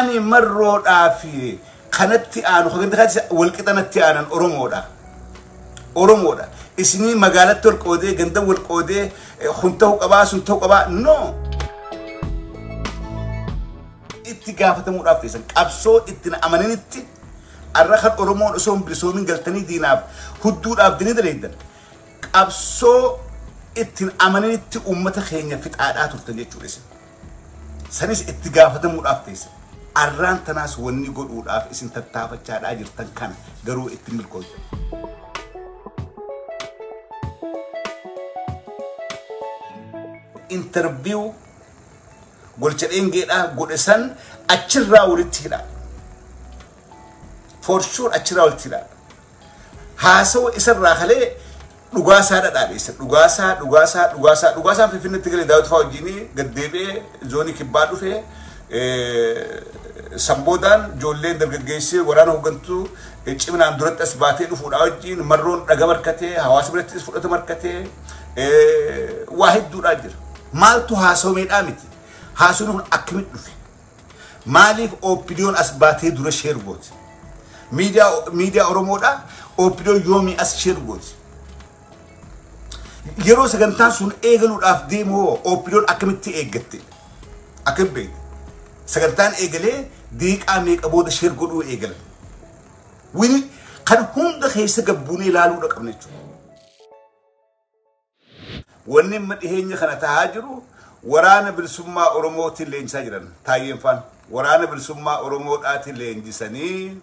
Ani marroodhaa fi kanatti aanu walqixanatti aanan Oromoodha. Oromoodha. Isinii magaalatti wal qoodee ganda wal qoodee kun ta'uu qabaa sun ta'uu qabaa no. Itti gaafatamuudhaaf teessan qabsoo ittiin amananitti arra kan Oromoon osoo hin bilisoomin galtanii diinaaf hudduudhaaf dinii daleeddan qabsoo ittiin amananitti uummata keenya fixaadhaa turtan jechuudha isin. Sanis itti gaafatamuudhaaf teessan. Arraan tanaas wanni godhuudhaaf isin tattaafachaadhaa jirtan kana garuu itti milkooftan. Interview golcha dheengeedhaa godhe san achirraa walitti hidhaa. For sure achirraa walitti hidhaa. Haasawa isarraa kalee dhugaasaa dhadhaadheessa. Dhugaasaa dhugaasaa dhugaasaa dhugaasaan Finfinneetti galee Daawit fa'aa wajjin gaddeebi'ee zoonii kibbaa dhufee samboodaan ijoolleen dargaggeessee waraana hooggantuu ciminaan duratti as baatee dhufuudhaa wajjin marroon dhaga markatee hawaasa birattis fudhata markatee waa hedduudhaa jira. Maaltu haasawameedhaa miti? Haasawni kun akkamitti dhufe? Maaliif OPDO'n as baatee dura share gooti? Miidiyaa Oromoodhaa OPDO'n yoomii as share gooti? Yeroo sagantaan sun eegaluudhaaf deemu hoo OPDO'n akkamitti eeggatte? Akkamitti beekte? Sagantaan eegalee deeqaa meeqa booda share godhuu eegalan? Wini kan hunda keessa gabbuunee ilaaluudha qabna jechuudha. Wanni amma dhiheenya kana tahaa jiru waraana bilisummaa Oromootiin leenjisaa jiran taayyeen faan waraana bilisummaa Oromoodhaatiin leenjisanii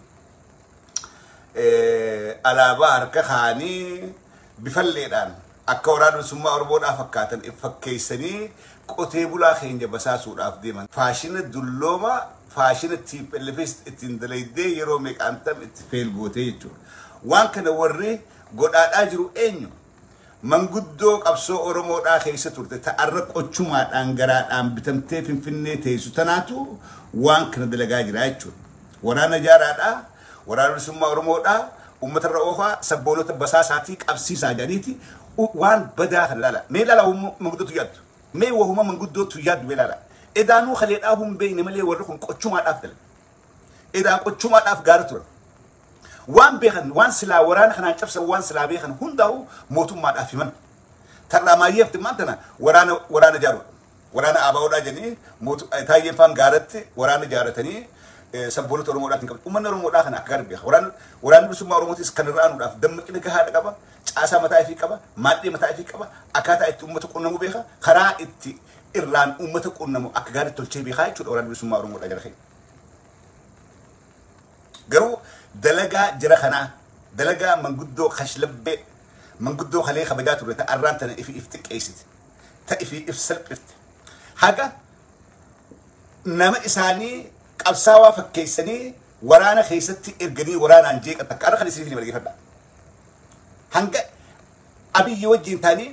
alaabaa harka kaanii bifalleedhaan akka waraana bilisummaa Oromoodhaa fakkaatan fakkeessanii qotee bulaa keenya basaasuudhaaf deeman. Faashina dullooma faashina TPLF ittiin dalaydee yeroo meeqaan tam itti feel gootee jechuudha. Waan kana warri godhaadhaa jiru eenyu? Manguddoo qabsoo Oromoodhaa keessa turte ta'arra qochumaadhaan garaadhaan bitamtee Finfinnee teessu tanaatu waan kana dalagaa jira jechuudha. Waraana jaaraadhaa, waraana bilisummaa Oromoodhaa, uummatarra oofaa, sabboonota basaasaatii qabsiisaa jedhaniiti waan badaa kana ilaala. Mee ilaala manguddootu yaaddu. Mee wahuma manguddootu yaaddu ilaala. Edaanuu kaleedhaa hin beekne malee warri kun qochumaadhaaf dalaga. Edaan qochumaadhaaf gaara turan. Waan beekan waan silaa waraana kanaan cabsan waan silaa beekan hundaa'u mootummaadhaaf himan. Tarraa maayyeef timmaan tana waraana waraana jaaru. Waraana ABOdhaa jedhanii taayyeen faan gaaratti waraana jaaratanii sabboonota Oromoodhaaf hin qabu. Uummanni Oromoodhaa kana akka gaarii beeka. Waraanni bilisummaa Oromootis kan irra aanuudhaaf dammaqina gahaadha qaba. Caasaa mataa ifii qaba. Maadhee mataa ifii qaba. Akkaataa itti uummata qunnamu beeka. Karaa itti irraan uummata qunnamu akka gaarii tolchee beekaa jechuudha waraanni bilisummaa Oromoodhaa jala keenya. Garuu dalagaa jira kanaa dalagaa manguddoo kashlabbee manguddoo kalee kabajaa turre ta arraan tana ifi if xiqqeessite ta ifi if salphifte haga nama isaanii qabsaawaa fakkeessanii waraana keessatti erganii waraanaan jeeqan takka arra kan isiniif hin dhaggeeffadha. Hanga Abiyyi wajjin ta'anii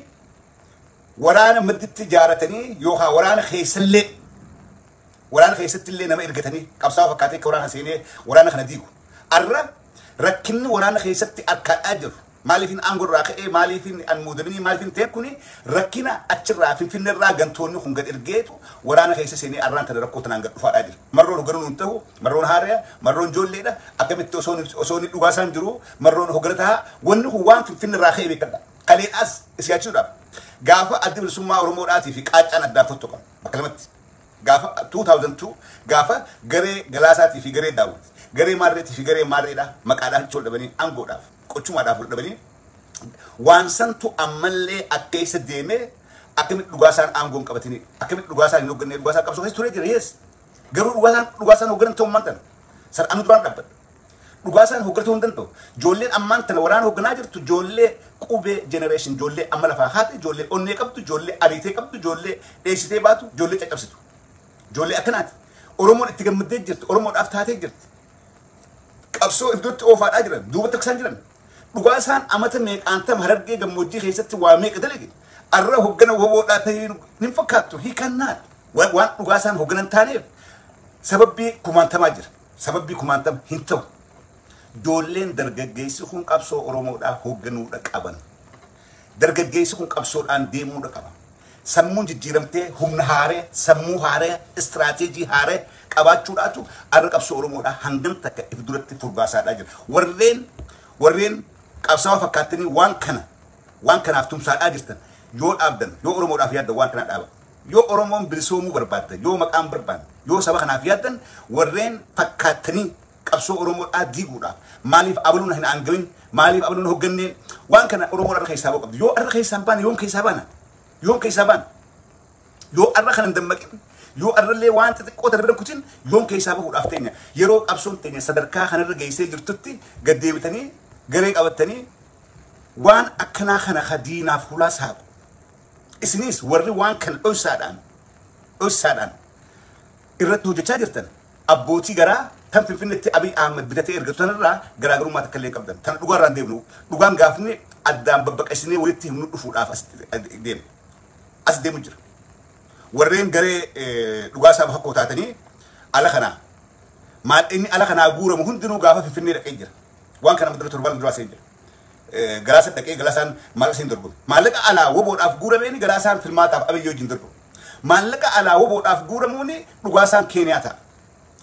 waraana madditti ijaaratanii yookaan waraana keessallee waraana keessatti illee nama ergatanii qabsaawaa fakkaatee akka waraana seenee waraana kana diigu. Arra rakkinni waraana keessatti harkaadhaa jiru. Maaliifin aangoo irraa ka'ee maaliifin an muudaminii maaliifin ta'e kuni rakkina achirraa Finfinneerraa gantoonni kun gad ergeetu waraana keessa seenee arraan tana rakkoo tanaan gad dhufaadhaa jira. Marroon hoogganuu hin ta'u, marroon haaraya, marroon ijoolleedha. Akkamitti osoo inni dhugaasaan jiru marroon hooggana ta'a. Wanni kun waan Finfinneerraa ka'ee beekadha. Kaleedhaas si yaachiisuudhaaf. Gaafa addi bilisummaa Oromoodhaatii fi qaaccaan addaan fottoqan bakka lamatti. Gaafa 2002 gaafa garee Galaasaatii fi garee Daawwit garee Maarreetii fi garee Maarreedhaa maqaadhaan achi ol dhabanii aangoodhaaf qochumaadhaaf ol dhabanii waan santu ammallee akka isa deemee akkamitti dhugaasaan aangoo hin qabatini akkamitti dhugaasaan hin hoogganne dhugaasaan qabsoo keessa turee jira yes garuu dhugaasaan hoogganan ta'uu ammaan tana san anu duraan dhaabbadha dhugaasaan hoogganuu hin danda'u ijoolleen ammaan tana waraana hoogganaa jirtu ijoollee qubee generation ijoollee amma lafaa haate ijoollee onnee qabdu ijoollee ariitee qabdu ijoollee dheessitee baatu ijoollee caccabsitu ijoollee akkanaati Oromoon itti gammaddee jirti Oromoodhaaf taatee jirti qabsoo iddootti oofaadhaa jiran duubatti akka isaan jiran dhugaasaan amata meeqaan tam Harargee gammoojjii keessatti waa meeqa dalage arra hoggana woboodhaa ta'ee hin fakkaattu hiikannaan waan dhugaasaan hogganan taaneef sababbii kumaantamaa jira sababbii kumaantama hin ta'u ijoolleen dargaggeessi kun qabsoo Oromoodhaa hoogganuudha qaban dargaggeessi kun qabsoodhaan deemuudha qaba Sammuun jijjiiramtee humna haaree, sammuu haaree, istiraateejii haaree qabaachuudhaatu arra qabsoo Oromoodhaa hangam takka if duratti furgaasaadhaa jira. Warreen qabsaa'aa fakkaattanii waan kanaaf tumsaadhaa jirtan yoo dhaabdan, yoo Oromoodhaaf yaaddan waan kana dhaaba. Yoo Oromoon bilisoomuu barbaaddan, yoo maqaan barbaaddan, yoo saba kanaaf yaaddan, warreen fakkaattanii qabsoo Oromoodhaa diiguudhaaf maaliif abaluun hin aangawin, maaliif abaluun hogganneen, waan kana Oromoon arra keessaa ba'uu qabdi. Yoo arra keessaa hin baane yoom keessaa baana? Yoom keessaa baana? Yoo arra kana hin dammaqin, yoo arrallee waan xixiqqoo tana bira kutin, yoom keessaa bahuudhaaf teenya? Yeroo qabsoon teenya sadarkaa kanarra geessee jirtutti gad deebitanii garee qabattanii waan akkanaa kana ka diinaaf hulaa saaqu. Isinis warri waan kana dhoysaadhaan irratti hojjechaa jirtan abbootii garaa tan Finfinneetti Abiy Ahmed bitatee ergatu sanarraa garaagarummaa takka illee qabdan. Tana dhugaarraa hin deemnu. Dhugaan gaafni addaan babbaqasinee walitti himnu dhufuudhaaf as deema. As deemu jira. Warreen garee dhugaa isaa bakkoo taatanii ala kanaa maal inni ala kanaa guuramu hundinuu gaafa Finfinnee dhaqee jira. Waan kana dura 7 duraa seen jira. Galaasa dhaqee galaasaan maallaqa seen dorgome. Maallaqa alaa woboodhaaf guurameeni galaasaan filmaataaf Abiy wajjin dorgome. Maallaqa alaa woboodhaaf guuramuuni dhugaasaan Keeniyaa ta'a.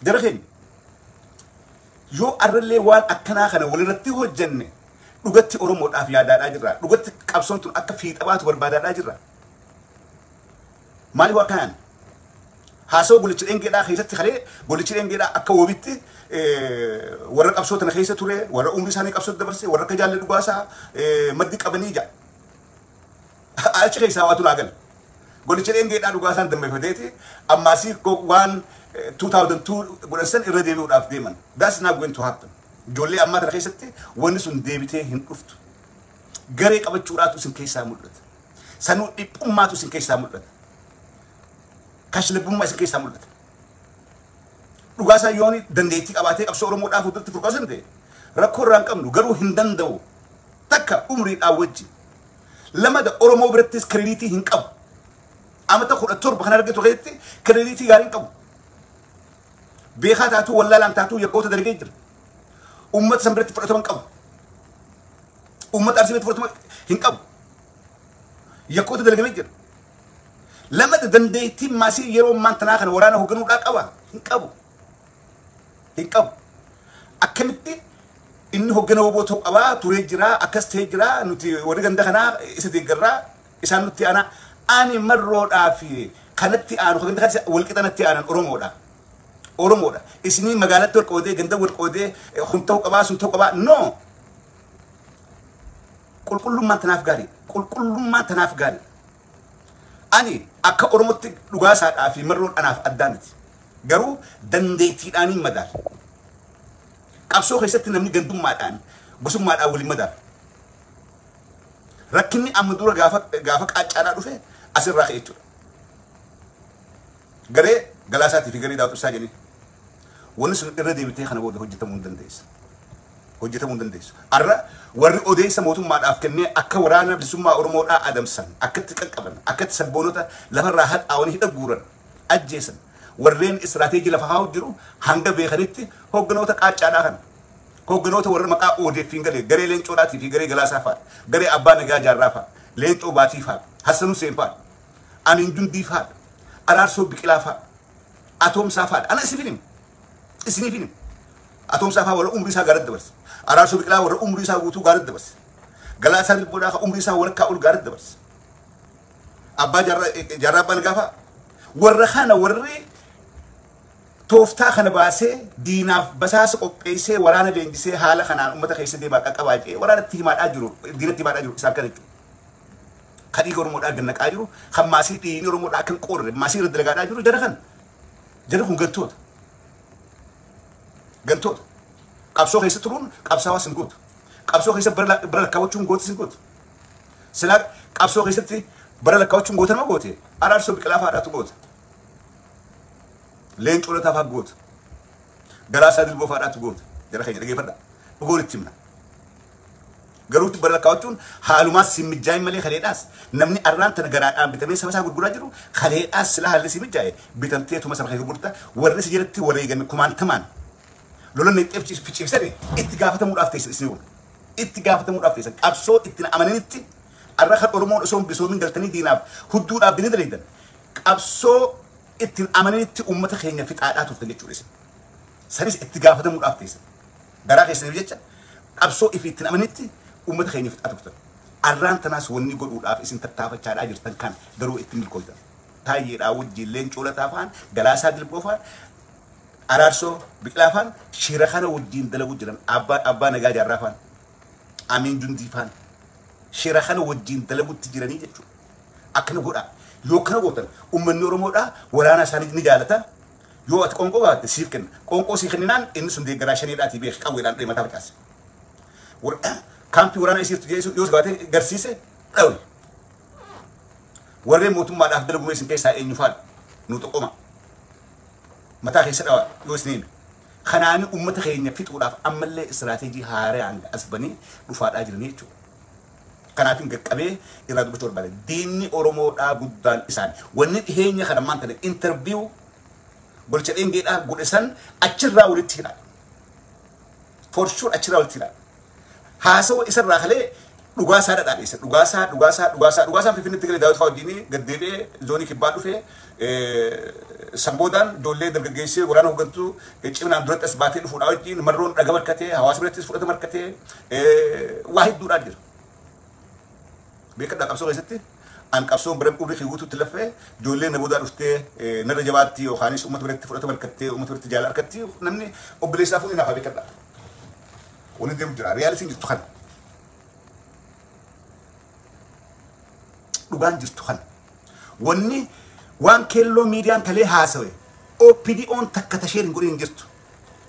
Jara keenya yoo arrallee waan akkanaa kana walirratti hojjenne dhugatti Oromoodhaaf yaadaadhaa jirra. Dhugatti qabsoon tun akka fiixa baatu barbaadaadhaa jirra. Maaliif waan kanaan? Haasawaa golicha dheengeedhaa keessatti kalee golichi dheengeedhaa akka wobitti warra qabsoo tana keessa ture, warra umrii isaanii qabsoo dabarse, warra akka jaallee dhugaasaa maddi qabanii ja'a. Achi keessaa waatu naa gala. Golicha dheengeedhaa dhugaasaan dammeeffateeti ammaasii waan 2002 godhan san irra deebi'uudhaaf deeman. That's not going to happen. Ijoollee ammaa tana keessatti wanni sun deebitee hin dhuftu. Garee qabachuudhaatu isin keessaa mul'ata. Sanuu dhiphummaatu isin keessaa mul'ata. Kashlabbummaa isin keessaa mul'ata. Dhugaasaa yooni dandeettii qabaatee qabsoo Oromoodhaaf fuulduratti furqaasu hin ta'e rakkoo irraa hin qabnu, garuu hin danda'u. Takka umriidhaan wajji. Lamada Oromoo birattis credit hin qabu. Amata 17 kan argatu keessatti credit gaarii hin qabu. Beekaa taatuu wallaalaan taatuu yakkoota dalagee jira. Uummata san biratti fudhatama hin qabu. Uummata Arsii biratti fudhatama hin qabu. Yakkoota dalagamee jira. Lamada dandeettiin maasii yeroo ammaan tanaa kana waraana hoogganuudhaa qaba? Hin qabu. Hin qabu. Akkamitti inni hooggana woboo ta'uu qabaa turee jira, akkas ta'ee jira, nuti warri ganda kanaa isa deeggarraa, isaan nutti aanaa. Ani marroodhaa fi kanatti aanu ganda kana walqixa natti aanan Oromoodha. Oromoodha. Isinii magaalatti wal qoodee, ganda wal qoodee, kun ta'uu qabaa, sun ta'uu qabaa. No. Qulqullummaan tanaaf gaarii. Qulqullummaan tanaaf gaarii. Ani akka Oromootti dhugaasaadhaa fi marroon anaaf addaa miti. Garuu dandeettiidhaan hin madaala. Qabsoo keessatti namni gandummaadhaan, gosummaadhaan waliin madaala. Rakkinni amma dura gaafa qaaccaadhaa dhufe asirraa ka'e jechuudha. Garee Galaasaatii fi garee Daawud Ibsaa jedhanii. Wanni sun irra deebitee kana booda hojjetamuu hin dandeessu. Hojjetamuu hin dandeessu. Arra warri odeessa mootummaadhaaf kennee akka waraana bilisummaa Oromoodhaa adamsan, akka itti qaqqaban, akka itti sabboonota lafarraa haxaawanii hidha guuran, ajjeesan. Warreen istiraateejii lafa haa'u jiru hanga beekanitti hoogganoota qaaccaadhaa kana. Hoogganoota warra maqaa ODF hin galee garee Leencoodhaatii fi garee Galaasaa fa'a, garee Abbaa Nagaa Jaarraa fa'a, Leencoo Baatii fa'a, Hassan Hussein fa'a, Amiin Jundii fa'a, Araarsoo Biqilaa fa'a, Atoomsaa fa'a. Ana isiniif himu. Isiniif himu. Atoomsaa fa'a warra umrii isaa gaaratti dabarse. Araarsoo Biqilaa warra umrii isaa guutuu gaaratti dabarse. Galaasaa Dilboodhaa umrii isaa walakkaa ol gaaratti dabarse. Abbaa Jaarraa Abbaa Nagaa fa'a. Warra kana warri tooftaa kana baasee diinaaf basaasa qopheessee waraana leenjisee haala kanaan uummata keessa deemaa qaqqabaa jedhee waraanatti himaadhaa jiru, diinatti himaadhaa jiru isaan kana jechuudha. Kan dhiiga Oromoodhaa gannaqaa jiru, kan maasii dhiigni Oromoodhaa kan qoorre maasii irra dalagaadhaa jiru jara kana. Jara kun gantoota. Gantoota. Qabsoo keessa turuun qabsaawaa sin gootu. Qabsoo keessa bara lakkaawwachuun goota sin gootu. Silaa qabsoo keessatti bara lakkaawwachuun goota nama goote Araarsoo Biqilaa fa'aadhaatu goota. Leencoo Lataa fa'aa goota. Galaasaa Dilboo fa'aadhaatu goota. Jara keenya dhageeffadha. Dhugoon itti himna. Garuu bara lakkaawwachuun haalumaas si mijaa'in malee kaleedhaas namni arraan tana garaadhaan bitamee saba isaa gurguraa jiru kaleedhaas sila haalli si mijaa'e bitamtee tuma saba kee gurgurta. Warri si jalatti wareegame kumaantamaan lola neexxee ficciibsanii itti gaafatamuudhaaf teessan isin kun. Itti gaafatamuudhaaf teessan qabsoo ittiin amananitti Arra kan Oromoon osoo hin bilisoomin galtanii diinaaf hudduudhaaf dini daleeydan. Qabsoo ittiin amananitti uummata keenya fixaadhaa turtan jechuudha isin. Sanis itti gaafatamuudhaaf teessan. Garaa keessaniif jecha qabsoo ifi ittiin amananitti uummata keenya fixaa turtan. Arraan tanaas wanni godhuudhaaf isin tattaafachaadhaa jirtan kan garuu ittiin milkooftan. Taayyeedhaa wajjin Leencoo Lataa fa'aan, Galaasaa Dilboo fa'aan, Araarsoo Biqilaa fa'aan shira kana wajjin dalaguu jiran abbaa Nagaa Jaarraa fa'aan, Amiin Jundii fa'aan shira kana wajjin dalaguutti jiranii jechuudha. Akkana godhaa. Yoo akkana gootan uummanni Oromoodhaa waraana isaanii ni jaalata. Yoo ati qoonqoo baatte siif kenna. Qoonqoo sii kenninaan inni sun deeggaraa shaniidhaatii beek qawweedhaan dhee mataa facaase. Kaampii waraana isiirtu jedhee yoo baate garsiise dhawe. Warreen mootummaadhaaf dalaguu isin keessaa eenyu faadha? Nu xoqoma. Mataa keessa dhawa yoo isin hime. Kanaani uummata keenya fixuudhaaf ammallee istiraateejii haaraan as banii dhufaadhaa jiranii jechuudha. Kanaaf hin qaqqabee irraa dubbachuu barbaade. Diinni Oromoodhaa guddaan isaan. Wanni dhiheenya kana ammaan tana interview golcha dheengeedhaa godhe san achirraa walitti hidha. For sure achirraa walitti hidha. Haasawa isarraa kalee dhugaasaa dhadhaadheessa. Dhugaasaa dhugaasaa dhugaasaa dhugaasaan Finfinneetti galee Daawit fa'aa wajjin gaddeebi'ee zoonii kibbaa dhufee sanboodaan ijoollee dargaggeessee waraana hooggantuu ciminaan duratti as baatee dhufuudhaa wajjin marroon dhaga markatee hawaasa birattis fudhata markatee waa hedduudhaan jira. Beekadhaa qabsoo keessatti an qabsoon bara umrii kee guutuutti laffee ijoollee na boodaa dhuftee narra jabaatti yookaanis uummata biratti fudhata markattee uummata biratti jaalala harkatti namni obboleessaa fuudhee naaf beekadhaa. Wanni deemu jira. Realityn jirtu kana. Dhugaan jirtu kana. Wanni waan keelloo miidiyaan kalee haasawe OPDO'n takka ta share hin godhin hin jirtu.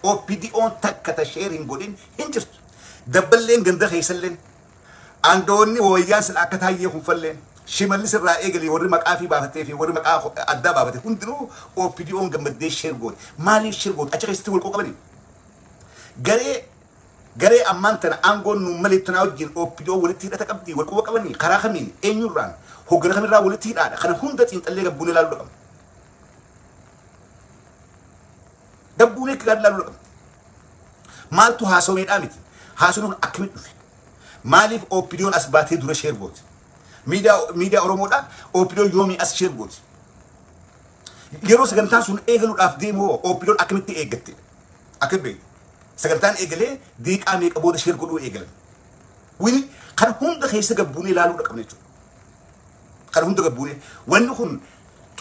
OPDO'n takka ta share hin godhin hin jirtu. Dabballeen ganda keessalleen aangawoonni wayyaan sila akka taayyee kunfalleen Shimallis irraa eegalee warri maqaa fi baafatee fi warri maqaa addaa baafate hundinuu OPDO'n gammaddee share goote. Maaliif share goote? Achi keessatti wal qabanii. Garee ammaan tana aangoon nuun malee tanaa wajjin OPDO walitti hidhata qabdi wal quba qabanii karaa kamiin eenyurraan hoggana kamirraa walitti hidhaadha. Kana hunda xiinxallee gabbuunee ilaaluu qabna. Gabbuunee akka gaarii ilaaluu qabna. Maaltu haasawameedhaa miti? Haasawni kun akkamitti dhufe? Maaliif OPDO'n as baatee dura share goote? Miidiyaa Oromoodhaa OPDO'n yoomii as share goote? Yeroo sagantaan sun eegaluudhaaf deemu hoo OPDO'n akkamitti eeggatte? Akkamitti beekte? Sagantaan eegalee diiqaa meeqa booda share godhuu eegalan? Wini kana hunda keessa gabbuunee ilaaluudha qabna jechuudha. Kana hunda gabbuunee wanni kun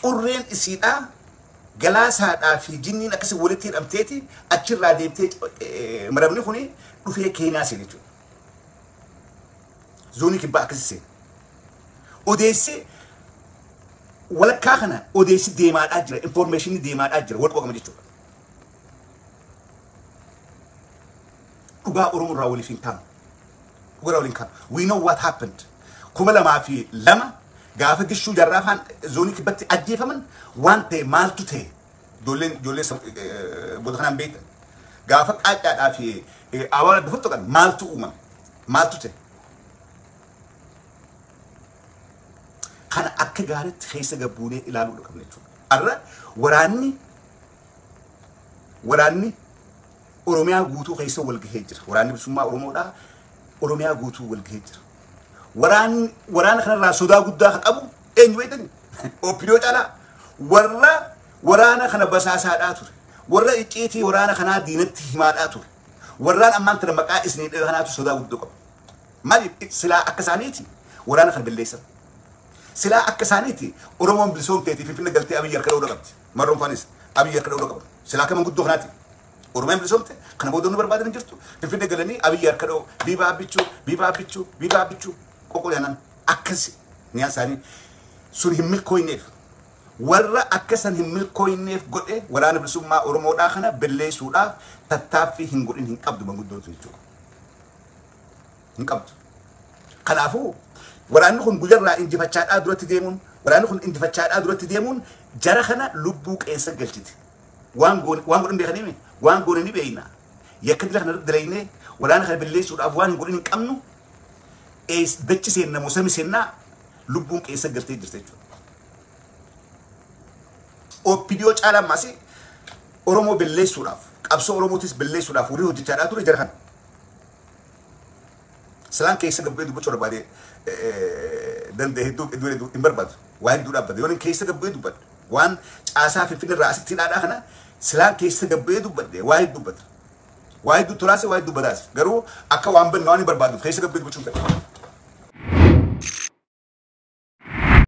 xurreen isiidhaa galaasaadhaa fi jinniin akkasii walitti hidhamteeti achirraa deemtee maramni kuni dhufee Keenyaa seene jechuudha. Zoonii kibbaa akkasii seene. Odeessi walakkaa kana odeessi deemaadhaa jira, informationii deemaadhaa jira, wal qaba jechuudha. Dhugaa Oromoo irraa waliif hin kaanu. Dhugaa irraa waliif hin kaanu. We know what happened. 2002 gaafa Gishuu Jaarraa faan zoonii kibbatti ajjeefaman waan ta'e maaltu ta'e ijoolleen booda kanaan beektan. Gaafa qaaccaadhaa fi awwaala adda fottoqan maaltu uumame? Maaltu ta'e? Kana akka gaariitti keessa gabbuunee ilaaluu qabna jechuudha. Har'a waraanni Oromiyaa guutuu keessa wal gahee jira. Waraanni bilisummaa Oromoodhaa Oromiyaa guutuu wal gahee jira. Waraana kanarraa sodaa guddaa kan qabu eenyu beektani? OPDO caalaa warra waraana kana basaasaadhaa ture. Warra icciitii waraana kanaa diinatti himaadhaa ture. Warraan ammaan tana maqaa isinii dhabe kanaatu sodaa guddoo qaba. Maaliif silaa akka isaaniiti waraana kana balleessan. Silaa akka isaaniiti Oromoon bilisoomteetii Finfinnee galtee Abiyyi harka dha'uu qabdi. Marroon faanis Abiyyi harka dha'uu qabu. Silaa akka manguddoo kanaati. Oromiyaan bilisoomte kana booda nu barbaadan hin jirtu. Finfinnee galanii Abiyyi harka dha'u biibaa abbichuu biibaa abbichuu biibaa abbichuu qoqqoodhaan akkas niyaan isaanii sun hin milkooyneef. Warra akka san hin milkooyneef godhe waraana bilisummaa Oromoodhaa kana balleessuudhaaf tattaaffii hin godhin hin qabdu manguddoon sun jechuudha. Hin qabdu. Kanaafuu waraanni kun guyyaarraa injifachaadhaa duratti deemuun waraanni kun injifachaadhaa duratti deemuun jara kana lubbuu qeensa galchite. Waan godhan beekanii waan goone ni beekna. Yakka dila kana dalaynee waraana kana balleessuudhaaf waan hin godhin hin qabnu dachi seenna moo sami seennaa lubbuun qeensa galtee jirti jechuudha. OPDO caalaa ammaas Oromoo balleessuudhaaf qabsoo Oromootis balleessuudhaaf horii hojjechaadhaa ture jara kana. Silaan keessa gabbee dubbachuu barbaade danda'e hedduu hedduu hedduu hin barbaadu. Waa hedduu dhaabbata. Yoon keessa gabbee dubbadhe waan caasaa Finfinnee irraa asitti hidhaadhaa kana silaan keessa gabbee dubbadhe waa hedduu dubbata. Waa hedduu tolaase, waa hedduu badaase. Garuu akka waan banne waan hin barbaaduuf keessa gabbee dubbachuu hin fedhu.